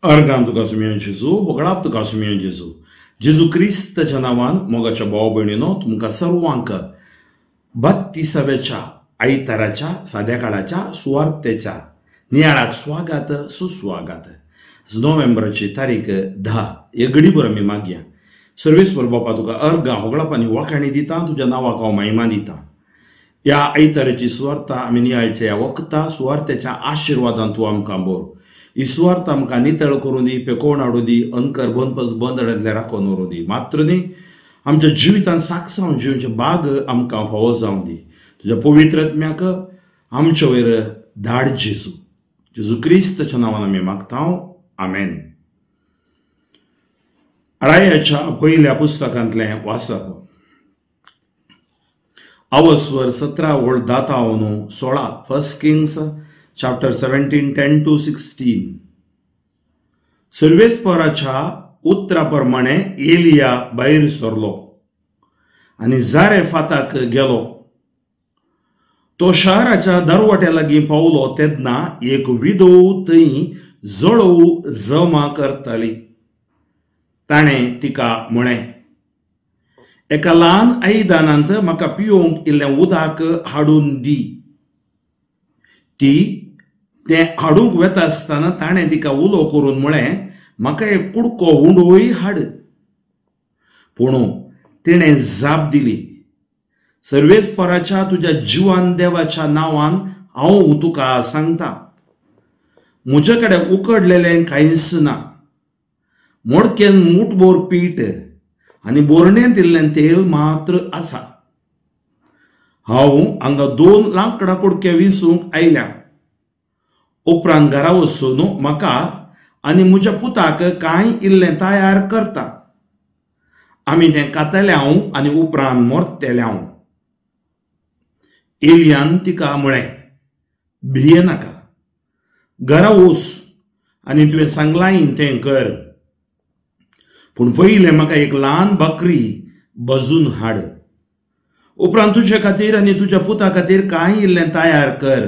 Organ तुका सुमयो जेजू, होगळाप तुका सुमयो जेजू. जेजू क्रिस्ताच्या नांवान मोगाच्या भाव भयणीनो, तुमकां सर्वांक 32व्याच्या आयताराच्या साद्या काळाच्या सुवार्तेच्या नियाळाक स्वागत सुस्वागत. नोव्हेंबराची तारीख 10. हे घडीभर आमी मागया. सर्वेस्पर बापा, तुका अर्गां होगळाप आनी वाखाणी दिता, तुज्या नांवाक हांव महिमा दिता. ह्या आयताराची सुवार्ता आमी नियाळच्या ह्या वखता सुवार्तेच्या आशिर्वादान तूं आमकां बोर. ही सुवार्थ आमकां नितळ करूं दी, पेकोवन हाडूं दी, अनकर बनपस बंदड्यांतले राखून व्हरूं दी. मात्र न्ही, आमच्या जिवितान साक्षांव जिवचे बाग आमकां फावो जावं दी. तुज्या पवित्र आत्म्याक आमचे वयर धाड जेजू. जेजू क्रिस्ताच्या नांवान आमी मागता, आमेन. रायाच्या पयल्या पुस्तकांतलें वाचप. अवस्वर 17 ओळ 10-16, फर्स्ट किंग्स चॅप्टर 17 10 to 16. सर्वेस्पराच्या उतरा प्रमाणे एलिया भायर सरलो आनी जारेफाताक गेलो. तो शाराच्या दरवट्या लागीं पावलो तेन्ना एक विधव थंय जळोव जमा करताली. ताणें तिका म्हळें, एका ल्हान आयदनांत म्हाका पिवंक इल्लें उदक हाडून दी. ती तें हाडूंक वेता आसतना ताणें तिका उलो करून म्हळें, म्हाका एक कुडको उंडोय हाड. पूण तिणें जाप दिली, सर्वेस्पराच्या तुज्या जिवान देवाच्या नांवान हांव तुका सांगता, म्हजे कडेन उकडलेलें कांयच ना. मोडकेन मुठभर पीठ आनी बोरणेंत इल्लें तेल मात्र आसा. हांव हांगा 2 लांकडां कुडके विसूंक आयल्या. उपरांत घरा वचून म्हाका आनी म्हज्या पुताक कांय इल्लें तयार करता. आमी तें खातले हांव आनी उपरांत मरतले हांव. एलियान तिका म्हळें, भिये नाका, घरा वच आनी तुवें सांगलां तें कर. पूण पयलें म्हाका एक ल्हान बकरी भाजून हाड. उपरांत तुजे खातीर आनी तुज्या पुता खातीर कांय इल्लें तयार कर.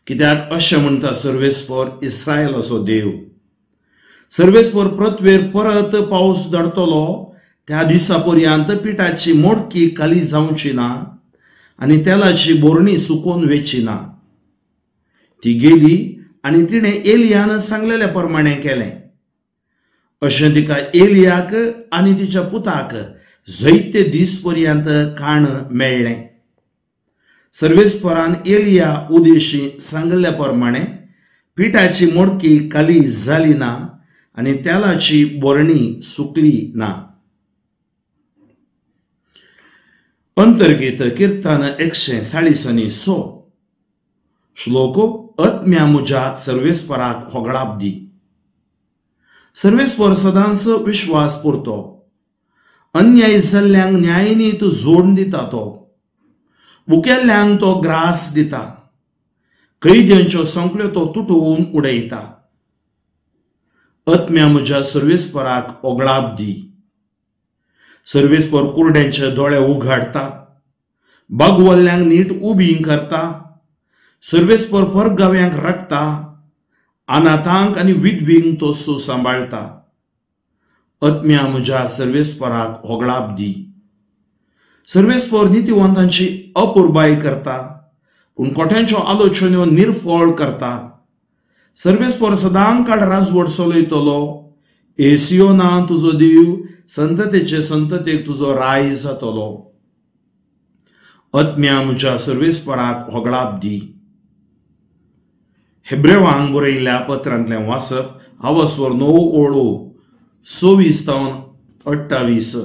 कित्याक अशें म्हणटा सर्वेस्पर इस्रायल असो देव, सर्वेस्पर पृथ्वेर परत पावस धाडटलो त्या दिसा पर्यंत पिठाची मोडकी खाली जावची ना आनी तेलाची बोरणी सुकोवन वेची ना. ती गेली आनी तिणें एलियान सांगलेल्या प्रमाणें केलें. अशें तिका एलियाक आनी तिच्या पुताक जैते दीस पर्यंत खाण मेळ्ळें. सर्वेस्परान एलिया उदेशी सांगल्या प्रमाणे पिठाची मोडकी खाली जाली ना आनी तेलाची बोरणी सुकली ना. अंतर्गीत किर्तन 140 श्लोक. आत्म्या म्हज्या सर्वेस्पराक होगळाप दी. सर्वेस्पर सदांच विश्वास पुरतो, अन्याय जाल्ल्यांक न्यायनीत जोड दिता. तो भुकेल्ल्यांक तो ग्रास दिता, कैद्यांच्यो संकल्यो तो तुटोवन उडयता. आत्म्या म्हज्या सर्वेस्पराक ओगळाप दी. सर्वेस्पर कुरड्यांचे दोळे उघाडटा, बागवल्ल्यांक नीट उबी करता. सर्वेस्पर परगाव्यांक राखता, अनाथांक आनी विधवींक तो सुसांबाळटा. आत्म्या म्हज्या सर्वेस्पराक होगळाप दी. सर्वेस्पर नितीवंतांची अपुरबाय करता, पूण कोट्यांच्यो आलोचन्यो निर्फळ करता. सर्वेस्पर सदांकाळ राजवट चलयतलो. एसियोना तुजो देव, संततेचे संततेक तुजो राय जातलो. आत्म्या म्हज्या सर्वेस्पराक होगळाप दी. हेब्रेवांक बरयल्ल्या पत्रांतलें वाचप. अवस्वर 9 ओळ 26-28,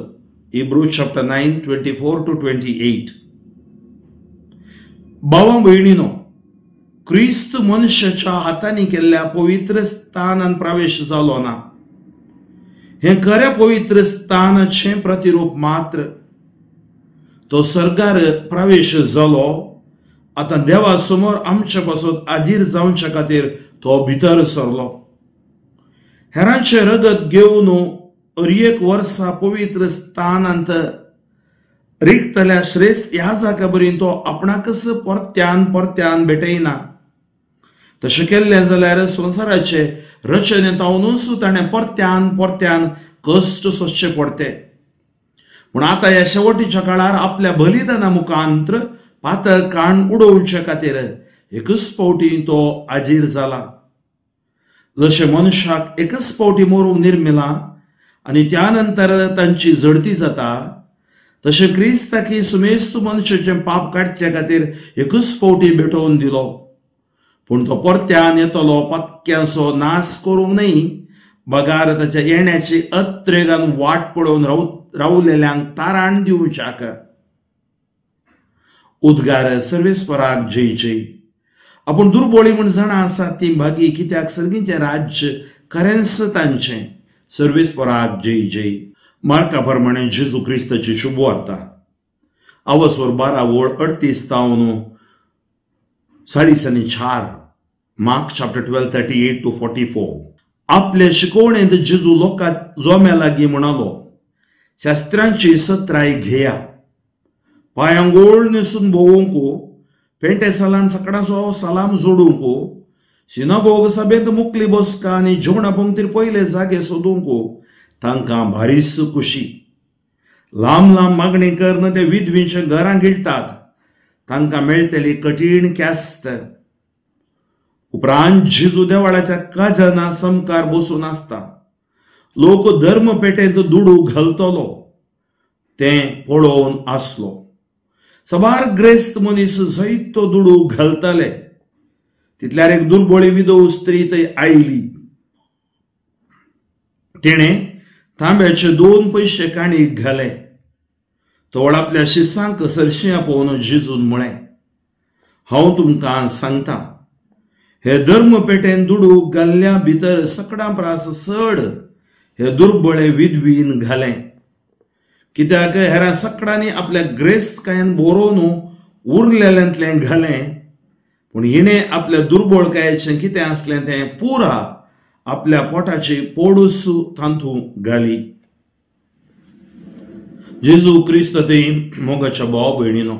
Hebrew chapter 9 24 to 28. भावा भयणीनो, क्रिस्त मनशाच्या हातांनी केल्ल्या पवित्र स्थानान प्रवेश जालो ना. हें खऱ्या पवित्र स्थानाचें प्रतिरूप मात्र. तो सर्गार प्रवेश जालो. आतां देवा समोर आमचे पासत आजीर जावच्या खातीर तो भितर सरलो. हेरांचें रगत घेवन हर एक वर्सा पवित्र स्थानांत रिगतल्या श्रेश्ठ ह्या जागा बरीन तो आपणाकच परत्यान परत्यान भेटयना. तशें केल्लें जाल्यार संवसाराचे रचनेंत ताणें परत्यान परत्यान कश्ट सोंसचे पडते. पूण आतां ह्या शेवटीच्या काळार आपल्या बलिदाना मुखांत्र पातक काण उडोवचे खातीर एकच फावटी तो आजीर जाला. जशें मनशाक एकच फावटी मरूंक निर्मिला आनी त्या नंतर तांची झडती जाता, तशें क्रिस्ताकी सुमेस्त मनशाचें पाप काडचे खातीर एकच फावटी भेटोवन दिलो. पूण तो परत्यान येतलो पातक्यांचो नाश करूंक न्हय, बगार ताच्या येण्याची अत्रेगान वाट पळोवन रावलेल्यांक ताराण दिवच्याक. उद्गार सर्वेस्पराक जय जय. आपूण दुर्बोळी म्हूण जाणा आसा ती भागी, कित्याक सर्गीचें राज्य खरेंच तांचें. सर्वेस्पराक जय जय. मार्का प्रमाणे जेजू क्रिस्ताची शुभवार्ता. आवसवर 12 ओळ 38 तावन 40.5. Mark chapter 12 38 to 44. आपले शिकवणेंत जेजू लोकां जोम्या लागीं म्हणालो, शास्त्रांची सत्राय घेया, पांयांक गोळ न्हेसून भोंवूंक, पेंटे सालान सकडाचो सलाम जोडूंक, सिनागोग सभेंत मुकली बसका आनी जेवणा पंक्तीर पयले जागे सोदूंक तांकां भारीस खुशी. लांब लांब मागणी करून ते विधवींच्या घरां गिळटात, तांकां मेळटली कठीण ख्यास्त. उपरांत जेजू देवळाच्या काजना समकार बसून आसता. लोक धर्मपेटेंत दुडू घालतलो तें पळोवन आसलो. सबार ग्रेस्त मनीस जैतो दुडू घालतले. तितल्यार एक दुर्बळी विधव स्त्री थंय आयली. तिणें तांब्याचे 2 पयशे काणीक घाले. तोळ आपल्या शिसांक सरशी आपोवन जेजून म्हळें, हांव तुमकां सांगता, हे धर्मपेटेन दुडू घाल्ल्या भितर सकडां प्रास चड हे दुर्बळे विधवीन घालें. कित्याक हेरां सकडांनी आपल्या ग्रेस्तकायेन बरोवन उरलेल्यांतलें घालें, पूण हिणें आपल्या दुर्बळकायेचें कितें आसलें तें पुरा आपल्या पोटाची पोडूस तातूंत घाली. जेजू क्रिस्त ते मोगाच्या भाव भयणीनो,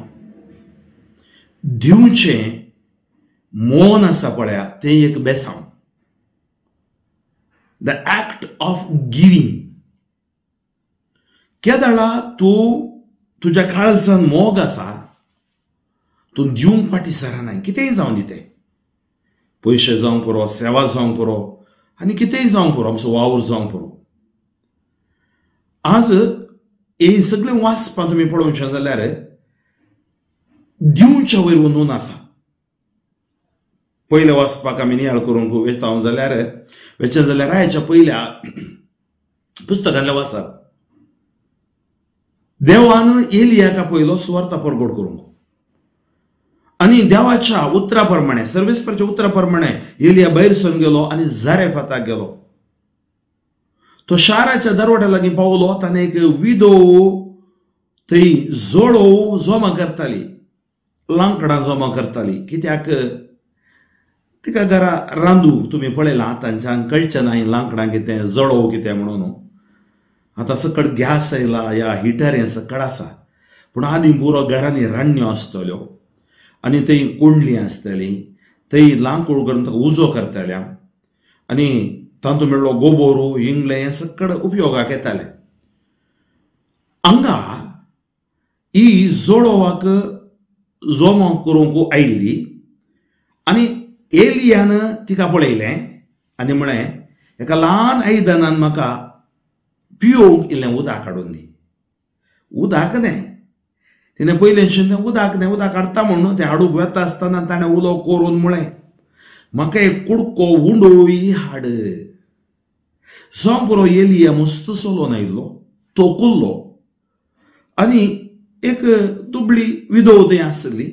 दिवचें मौन आसा पळया तें एक बेसांव. The act of giving. केदाळा तूं तुज्या काळजान मोग आसा, तूं दिवंक फाटीं सरनाय, कितेंय जावं दी तें, पयशे जावंक पुरो, सेवा जावंक पुरो, आनी कितेंय जावंक पुरो, आमचो वावर जावंक पुरो. आज हे सगळें वाचपां तुमी पळोवचें जाल्यार दिवच्या वयर नोंद आसा. पयलें वाचपाक आमी नियाळ करूंक वेता जाल्यार वेचें जाल्यार रायाच्या पयल्या पुस्तकांतलें वाचात. देवान एलियाक पयलो सुवार्ता परगट करूंक आनी देवाच्या उतरा प्रमाणे, सर्वेस्पराच्या उतरा प्रमाणे एलिया भायर सरून गेलो आनी जारेफाताक गेलो. तो शाराच्या दरवट्या लागीं पावलो. ताणें एक विधव थंय जोडोव जमा करताली, लांकडां जमा करताली. कित्याक तिका घरा रांदू तुमी पळयलां आतांच्यान कळचें ना लांकडां कितें जळोव कितें म्हणून. आतां सकट गॅस आयला या हिटर हें सकट आसा, पूण आदीं पुरो घरांनी रान्न्यो आसतल्यो आनी थंय कोंडली आसतली, थंय लांकूड करून ताका उजो करताल्या आनी तातूंत मेळ्ळो गोबोर इंगळे हें सकट उपयोगाक येतालें. हांगा ही जोडोवाक जमो करूंक आयिल्ली आनी एलियान तिका पळयलें आनी म्हळें, एका ल्हान आयदनान म्हाका पियोवंक इल्लें उदक हाडून दी. उदक न्हय, तिणें पयलें तें उदक न्हय, उदक हाडटा म्हणून तें हाडूंक वेता आसतना ताणें उलो करून म्हळें, म्हाका एक कुडको उंडोय हाड. जावं पुरो एलिया मस्त चलोवन आयिल्लो, तोकुल्लो आनी एक दुबळी विधव थंय आसली.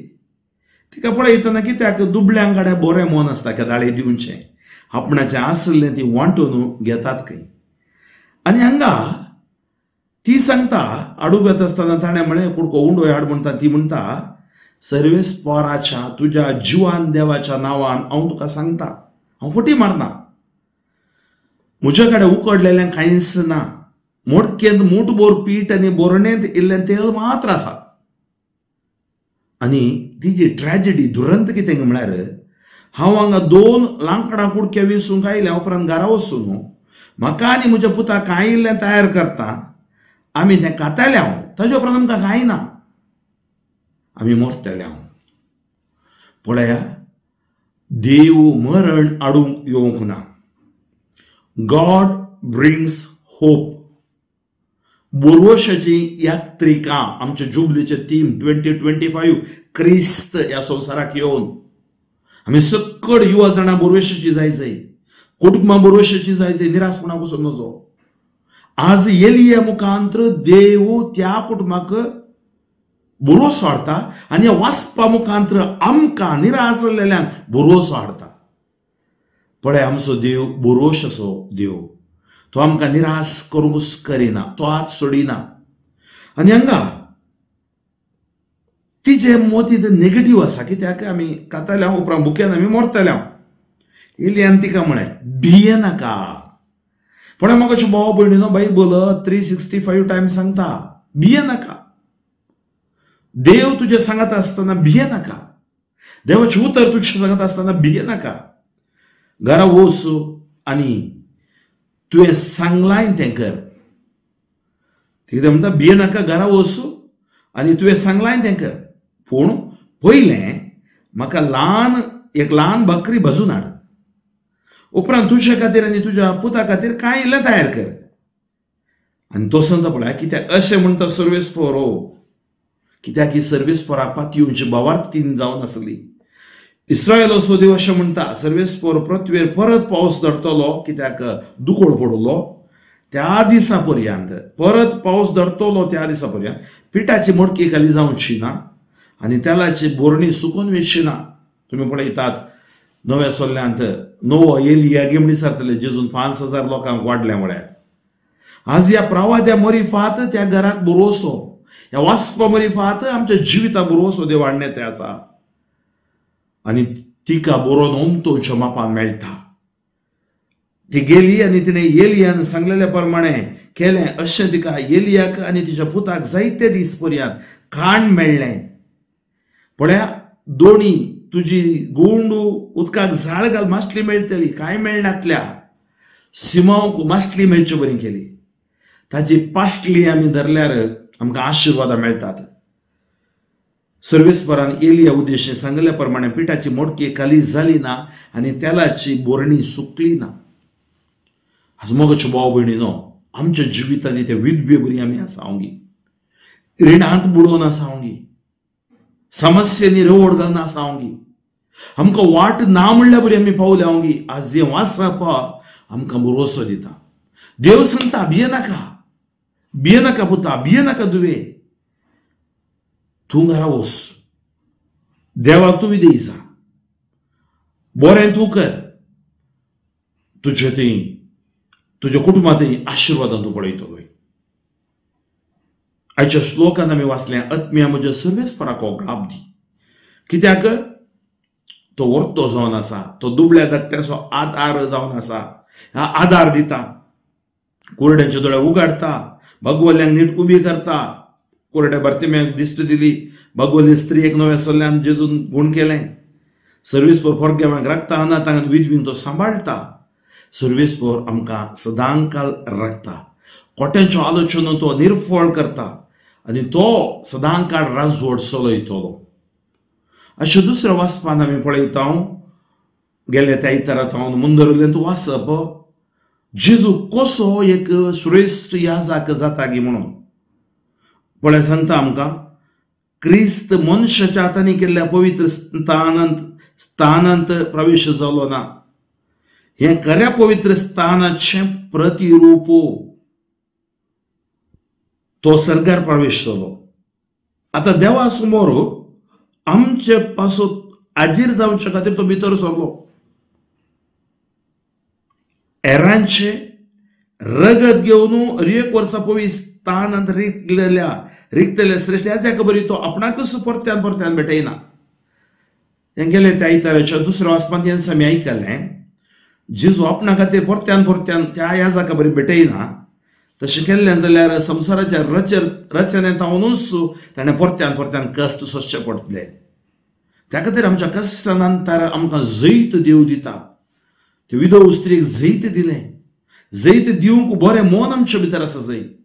तिका पळयतना कित्याक दुबळ्यां कडेन बरें मन आसता, केदाळे दिवचें, आपणाचें आसलें ती वांटून घेतात खंय. आनी हांगा ती सांगता, हाडूंक वेता आसतना ताणें म्हळें, कुडको उंडोय हाड म्हणटा. ती म्हणटा, सर्वेस्पराच्या तुज्या जिवान देवाच्या नांवान हांव तुका सांगता, हांव फटी मारना, म्हज्या कडेन उकडलेलें कांयच ना, मोडकेंत मूठभर पीठ आनी बोरणेंत इल्लें तेल मात्र आसा. आनी तिजी ट्रॅजेडी दुरंत कितें म्हळ्यार हांव हांगा 2 लांकडां कुडके विसूंक आयल्या उपरांत घरा वचून म्हाका आनी म्हज्या पुताक कांय इल्लें तयार करता, आमी तें खातले हांव, ताजे उपरांत आमकां कांय ना, आमी मरतले हांव. पळया, देव मरण हाडूंक येवंक ना. गॉड ब्रिंग्स होप. बोरवशाची यात्रिका आमच्या जुबलीचे थीम 2025 क्रिस्त ह्या संवसाराक येवन आमी सकड युवा जाणां बोरवेशाची जाय जाय, कुटुंबां बोरवेशाची जाय जाय, निराशपणा पसून नजो. आज एलिया मुखांत्र देव त्या कुटुंबाक भरोसो हाडटा आनी ह्या वाचपा मुखांत्र आमकां निराश जाल्ल्यांक भरोसो हाडटा. पळय, आमचो देव भरोस असो देव, तो आमकां निराश करूंक करिना, तो हात सोडिना. आनी हांगा तिजे मोती नेगेटीव आसा, कित्याक आमी खातले उपरांत भुकेन आमी मरतले. एलियान तिका म्हळें भिये नाका. पळय म्हाका अशें भाव भयणीनो, बायबल 365 टायम्स सांगता भिये नाका. देव तुजे सांगत आसतना भिये नाका, देवाचें उतर तुजें सांगत आसतना भिये नाका. घरा वच आनी तुवें सांगलाय तें कर. कितें म्हणटा, भिये नाका, घरा वच आनी तुवें सांगलाय तें कर, पूण पयलें म्हाका ल्हान एक ल्हान बकरी भाजून हाड, उपरांत तुजे खातीर आनी तुज्या पुता खातीर कांय इल्लें तयार कर. आनी तो सांगता पळय, कित्याक अशें म्हणटा सर्वेस्पोर, कित्याक ही सर्वेस्पोराक पातयेवची भावार्थीन जावन आसली. इस्रायलो असो देव अशें म्हणटा, सर्वेस्पोर पृथ्वेर परत पावस धरतलो, कित्याक दुकोळ पडलो त्या दिसा पर्यंत, परत पावस धरतलो त्या दिसा पर्यंत पिठाची मडकी खाली जावची ना आनी तेलाची बोरणी सुकून वेची ना. तुमी पळयतात नव्या सोल्ल्यांत नवो एलिया गेमणी सारतले जेजून 5000 लोकांक वाडले म्हळ्यार. आज ह्या प्रवाद्या मरिफात त्या घराक भरोसो, ह्या वाचपा मरिफात आमच्या जिविता भरोसो देव हाडणे ते आसा आनी तिका बरोवन ओमतोच्या मापान मेळटा. ती गेली आनी तिणें एलियान सांगलेल्या प्रमाणे केलें. अशें तिका एलियाक आनी तिच्या पुताक जायते दीस पर्यंत खाण मेळ्ळें. पळया, दोणी तुजी गुंडू उदकाक झाड घाल, मासली मेळटली, कांय मेळनातल्या. सिमांवक मासली मेळचे बरी केली, ताजी पाश्टली आमी धरल्यार आमकां आशिर्वादां मेळटात. सर्वेस्परान एलिया उद्देश सांगल्या प्रमाणे पिठाची मोडकी खाली जाली ना आनी तेलाची बोरणी सुकली ना. आज मोगाच्यो भाव भयणीनो, आमच्या जिवितांनी ते विधवे बरी आमी आसावंगी, रिणांत बुडोवन आसावंगी, समस्यांनी रवड घालून आसावंगी, आमकां वाट ना म्हणल्या बरी आमी पावल्या हांवगी. आज हें वाचप आमकां भरोसो दिता. देव सांगता भिये नाका, भिये नाका पुता, भिये नाका दुवे, तूं घरा वच, देवाक तूं विदेय जा, बरें तूं कर, तुजे थंय तुज्या कुटुंबांतय आशिर्वादान तूं पळयतलो. आयच्या श्लोकान आमी वाचलें, आत्म्या म्हज्या सर्वेस्पराक गाब दी, कित्याक तो वर्तो जावन आसा, तो दुबळ्या धाकट्याचो आदार जावन आसा. आदार दिता, कुरड्यांचे दोळे उगाडता, भगवल्ल्यांक नीट उबी करता. कुरड्या बार्तिम्याक दिश्ट दिली, भगवल्ली स्त्रियेक नव्या सल्ल्यान जेजून गूण केलें. सर्वेस्पोर फोरगेवांक राखता, अनाथांक विधवींक तो सांबाळटा. सर्वेस्पोर आमकां सदांकाल राखता, कोट्यांच्यो आलोचनो तो निर्फळ करता आनी तो सदांकाळ राजवट चलयतलो. अशें दुसऱ्या वाचपान आमी पळयता, गेले त्या आयतारा हांव मुंदरलें तूं वाचप, जेजू कसो एक श्रेश्ठ याजाक जाता गी म्हणून. पळय सांगता आमकां, क्रिस्त मनशाच्या हातांनी केल्ल्या पवित्र स्थानांत प्रवेश जालो ना, हें खऱ्या पवित्र स्थानाचें प्रतिरूप, तो सर्गार प्रवेश जालो. आतां देवा समोर आमचे पासत हाजीर जावचे खातीर तो भितर सरलो. एरांचे रगत घेवन हर एक वर्सा पवित्र स्थानांत रिगतल्या श्रेश्ठ ह्याच्या खबरी तो आपणाकच परत्यान परत्यान भेटयना. हें गेले त्या आयताराच्या दुसऱ्या वाचपांत हें आमी आयकलें, जेजू आपणा खातीर परत्यान परत्यान त्या ह्या खबरी भेटयना. तशें केल्लें जाल्यार संवसाराच्या रचनेंत हांवूच ताणें परत्यान परत्यान कश्ट सोंसचे पडटले. त्या खातीर आमच्या कश्टा नंतर आमकां जैत देव दिता. ते विधव स्त्रीक जैत दिलें. जैत दिवंक बरें मन आमच्या भितर आसा जैत.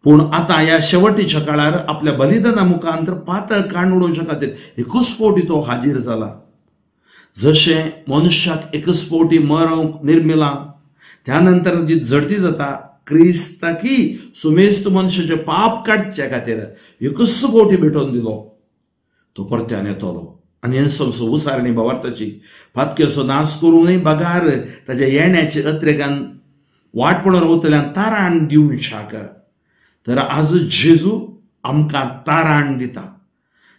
पूण आतां ह्या शेवटीच्या काळार आपल्या बलिदाना मुखांतर पातळ काण उडोवच्या खातीर एकूच फावटी तो हाजीर जाला. जशें मनशाक एकच फावटी मरोंक निर्मिलां त्या नंतर जी जडती जाता क्रिस्ताकी सुमेस्त मनशाचें पाप काडच्या खातीर एकूच फावटी भेटोवन दिलो. तो परत्यान येतलो आनी हे संवसार उसारणी भावार्थाची पातकेचो नाश करूं न्हय बगार ताच्या येण्याचे अत्रेगान वाट पळोवन रावतल्यान ताराण दिवंक शाक. तर आज जेजू आमकां ताराण दिता.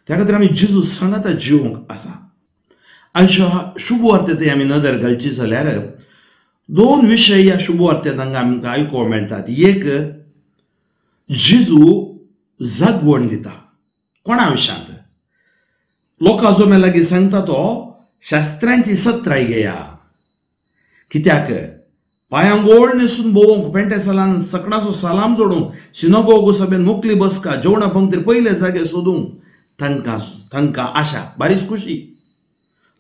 त्या खातीर आमी जेजू सांगाता जिवंक आसा. आयच्या शुभवार्तेंत आमी नदर घालची जाल्यार दोन विशय ह्या शुभवार्तेंत हांगा आमकां आयकूंक मेळटात. एक, जेजू जागवण दिता. कोणा विशयांत? लोकां जो लागीं सांगता तो शास्त्रांची सत्राय घेया. कित्याक पांयांक गोळ न्हेसून भोवंक, पेंटे सालान सकणाचो सलाम जोडूंक, सिनोगोग सभेन मोकली बसका, जेवणा पंक्तीर पयले जागे सोदूंक तांकां तांकां आशा बारीच खुशी.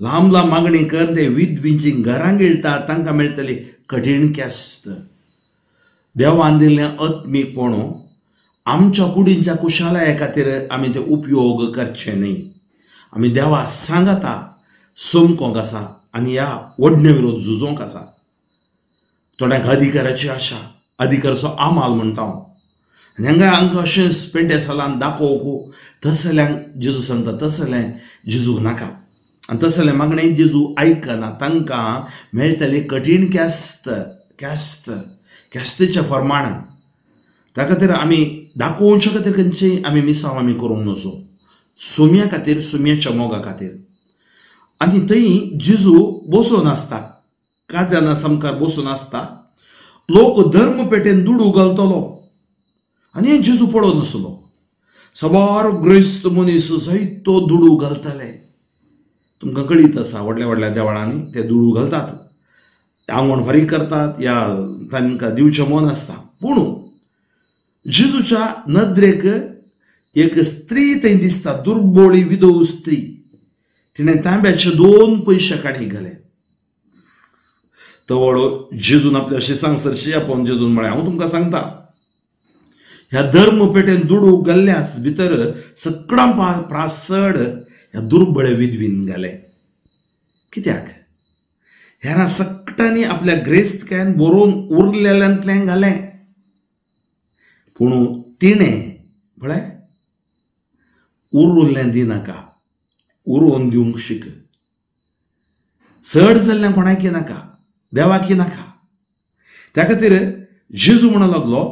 लांब लांब मागणी कर ते विधवींची घरां गिळटा, तांकां मेळटली कठीण ख्यास्त. देवान दिल्लें आत्मीकपण आमच्या कुडींच्या कुशालाये खातीर आमी ते उपयोग करचे न्हय. आमी देवा सांगाता समकोंक आसा आनी ह्या ओडणे विरोध झुजोंक आसा. थोड्यांक अधिकाराची आशा, अधिकाराचो आमाल म्हणटा हांव. आनी हांगा हांकां अशेंच पेंटे सालान दाखोवंक तसल्यांक जेजू सांगता तसलें जेजूक नाका आनी तसलें मागणें जेजू आयकना. तांकां मेळटली कठीण ख्यास्त, ख्यास्त, ख्यास्तेच्या फर्माण. त्या खातीर आमी दाखोवच्या खातीर खंयचीय आमी मिसांव आमी करूंक नजो, सोम्या खातीर, सोम्याच्या मोगा खातीर. आनी थंय जेजू बसून आसता, काजाना सामकार बसून आसता. लोक धर्मपेटेन दुडू घालतलो आनी जेजू पळोवन आसलो. सबार ग्रेस्त मनीस जायतो दुडू घालताले. तुमकां कळीत आसा व्हडल्या व्हडल्या देवळांनी ते दुडू घालतात, आंगवण फारीक करतात, या तांकां दिवचें मन आसता. पूण जेजूच्या नदरेक एक स्त्री थंय दिसता, दुर्बोळी विधव स्त्री. तिणें तांब्याचे 2 पयशे काणी घाले. तवळ जेजून आपल्या शिसांक सरशी आपोवन जेजून म्हळें, हांव तुमकां सांगता, ह्या धर्मपेटेन दुडू घाल्ल्यास भितर सकडां प्रास चड ह्या दुर्बळे विधवीन घाले. कित्याक? ह्या सकटांनी आपल्या ग्रेस्तकायेन बरोवन उरलेल्यांतलें घालें. पूण तिणें म्हळें उरुल्लें दिनाका, उरोवन दिवंक शीक. चड जाल्लें कोणाकी नाका, देवाकी नाका. त्या खातीर जेजू म्हणूंक लागलो,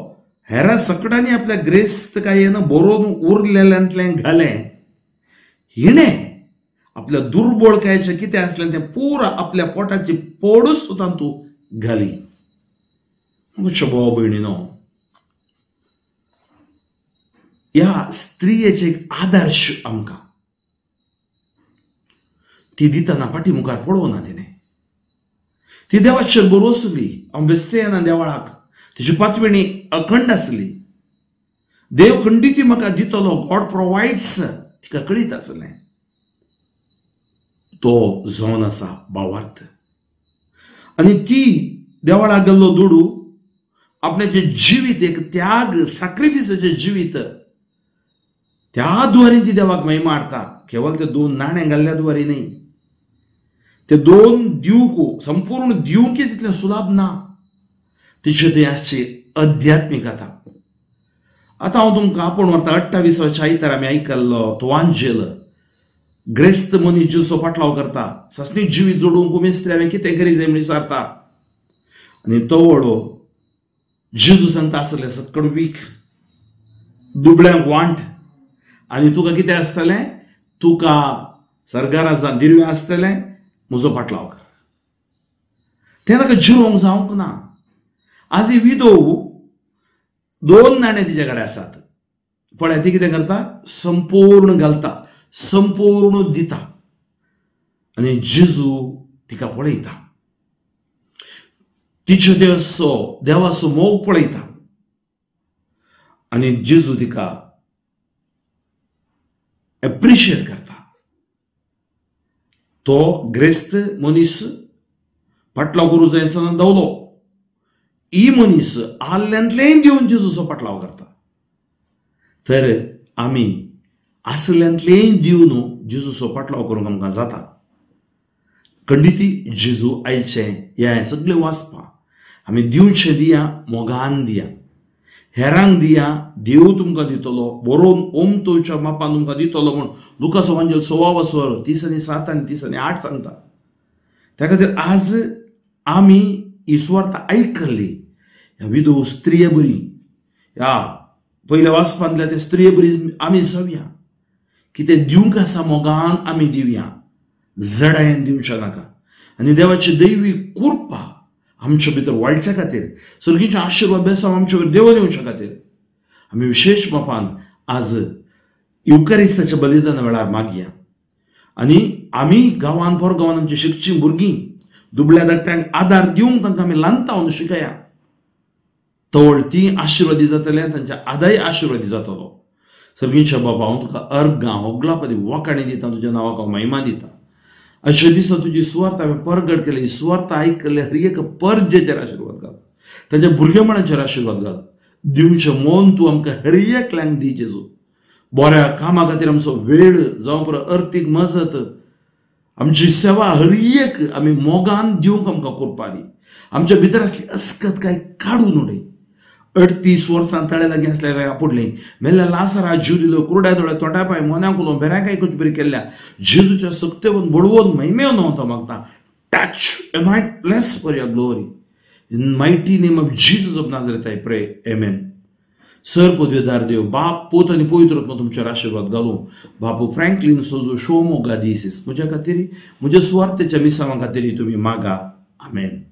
हेरा सकटांनी आपल्या ग्रेस्तकायेन बरोवन उरलेल्यांतलें घालें, हिणें आपल्या दुर्बळकायेचें कितें आसलें तें पुरा आपल्या पोटाची पोडूच सुद्दां तूं घाली. म्हज्या भाव भयणीनो, ह्या स्त्रियेचे एक आदर्श आमकां. ती दितना फाटी मुखार पळोवना तिणें. ती देवाचेर बरोसली, हांव बेश्टें येना देवळाक. तिची पातवेणी अखंड आसली. देव खंडीत म्हाका दितलो, गॉड प्रोवायड्स, तिका कळीत आसलें. तो जावन आसा भावार्थ. आनी ती देवळाक गेल्लो दुडू आपल्याचें जिवीत एक त्याग, सॅक्रिफिसाचें जिवीत, त्या द्वारे ती देवाक महिमा हाडटा. केवल ते 2 नाणे घाल्ल्या द्वारे न्हय, ते 2 दिवंक, संपूर्ण दिवंक तितलें सुलाभ ना. तिचे थंय आसची अध्यात्मीक. आतां आतां हांव तुमकां आपोवन व्हरता 28व्या आयतार आमी आयकल्लो तो वांजेल. ग्रेस्त मनीस जेजूचो पाटलाव करता, सासणी जिवीत जोडूंक उमेस्त्री हांवें कितें करी जाय म्हण विचारता. आनी तवळो जेजू सांगता आसलें सकड वीक, दुबळ्यांक वांट, आनी तुका कितें आसतलें, तुका सरकाराचा दिर्वें आसतलें, म्हजो पाटलाव कर. तें ताका जिरोवंक जावंक ना. आज ही विधव 2 नाणे तिच्या कडेन आसात. पळय ती कितें करता, संपूर्ण घालता, संपूर्ण दिता. आनी जेजू तिका पळयता, तिचे देवाचो देवाचो मोग पळयता आनी जेजू तिका एप्रिशिएट करता. तो ग्रेस्त मनीस पाटलाव करूं जाय आसतना धांवलो. ही मनीस आल्ल्यांतलेंय दिवन जेजूचो पाटलाव करता. तर आमी आसल्यांतलेंय दिवन जेजूचो पाटलाव करूंक आमकां जाता. खंडिती जेजू आयचें हें सगळें वाचपा आमी दिवचें दिया, मोगान दिया, हेरांक दिया. देव तुमकां दितलो, बरोवन ओमतोच्या मापान तुमकां दितलो म्हूण लुकास वांजेल 16 30 आणि 7 आनी 30 आणि 8 सांगता. त्या खातीर आज आमी ही सुवार्ता आयकल्ली ह्या विधव स्त्रिये बरी, ह्या पयल्या वाचपांतल्या त्या स्त्रिये बरी आमी जावया. कितें दिवंक आसा मोगान आमी दिवया, जडायेन दिवचें नाका. आनी देवाची दैवी कृपा आमच्या भितर वाडच्या खातीर, सर्गीचे आशिर्वाद बेसांव आमचे वयर देव दिवच्या खातीर आमी विशेश मापान आज युकारिस्ताच्या बलिदाना वेळार मागया. आनी आमी गांवान पोरगांवान आमची शिकची भुरगीं दुबळ्या धाकट्यांक आदार दिवंक तांकां आमी ल्हानतावन शिकया. तवळ ती आशिर्वादी जातले, तांच्या आदाय आशिर्वादी जातलो. सर्गीच्या बाबा, हांव तुका अर्गां होगलापदी वाकाणी दिता, तुज्या नांवाक हांव महिमा दिता. अशे दिसा तुजी सुवार्थ हांवें परगट केली. सुवार्थ आयकल्ले हर एक परजेचेर आशिर्वाद घाल, तांच्या भुरगेपणाचेर आशिर्वाद घाल. दिवचें मन तूं आमकां हर एकल्यांक दी जेजू. बऱ्या कामा खातीर आमचो वेळ जावं परत अर्थीक मजत, आमची सेवा हर एक आमी मोगान दिवंक आमकां करपा दी. आमच्या भितर आसली अस्कत काय काडून उडय. 38 वर्सां तळे लागीं आसल्या आपुडली मेल्ल्या लासरा जीव दिलो, कुरड्या दोळ्या तोंडा पाय मोन्याक उलोवन बेऱ्यांक आयकुच बरी केल्ल्या जेजूच्या सक्तेवन बडवून महिमेवन हांव तो मागता. Touch, anoint, bless for your glory. In mighty name of Jesus of Nazareth I pray. Amen. Sir पदवेदार देव बाप पूत आनी पवित्र आत्मा तुमचेर आशिर्वाद घालूं. बापू फ्रँकलीन सोजो शोमोगा दीसीस म्हज्या खातीर, म्हज्या सुवार्थेच्या मिसांवा खातीर तुमी मागा. आमेन.